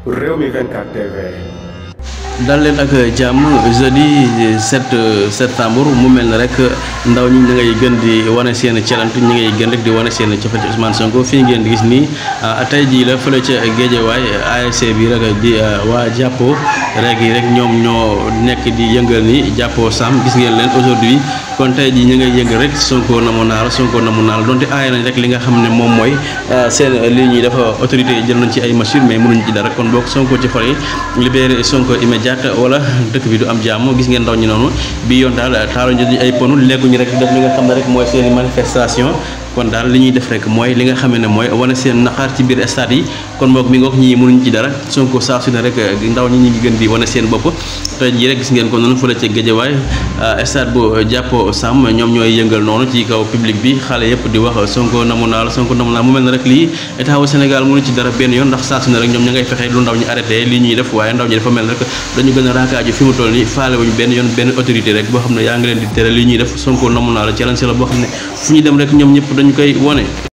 Rewmi 24 TV. dal leen ak jàmm jeudi 7 septembre mu mel ne rek ndaw ñi ngay gën di wane seen calantu ñi ngay gën rek di wane seen cofeel ci Ousmane Sonko fii ngeen di gis nii tey jii la fële ca Guédiawaye ASC bi rek di waa jàppoo rek yi rek ñoom ñoo nekk di yëngal ni jàppoo Sam gis ngeen leen aujourd'hui kon tey jii ñi ngay yëngal rek Sonko namu naal donte aaye nañ rek li nga xam ne moom mooy seen li ñuy dafa autorité yi jël nañ ci ay mesures mais mënuñ ci dara kon boog Sonko ci xol yi libéré Sonko immédiat wala dëkk bi du am jàmm gis ngeen ndaw ñi noonu bi yoon daal taaluñ ay ponu léeguñu rek def li nga xam ne rek mooy seen manifestation kon daal li ñuy def rek mooy li nga xam ne mooy wane seen naqar ci biir stade yi kon moog mi ngoog ñii mënuñ ci dara Sonko saa su ne rek ndaw ñi ngi gën di wane seen bopp tey jii rek gis ngeen ko noonu fële ca Guédiawaye stade bu jàppoo Sam ñoom ñooy yëngal noonu ci kaw public bi xale yëpp di wax Sonko namu naal mu mel ne rek lii état wu Sénégal mënu ci dara benn yoon ndax saa su ne rek ñoom ña ngay fexe lu ndaw ñi arrêté lii ñuy def waaye ndaw ñi dafa mel ne rek dañu gën a raakaaju fi mu toll ni faale wuñu benn yoon benn autorité rek boo xam ne yaa ngi leen di tere lii ñuy def Sonko namu naal challenge la boo xam ne fu ñu dem rek ñoom ñëpp dañu koy wone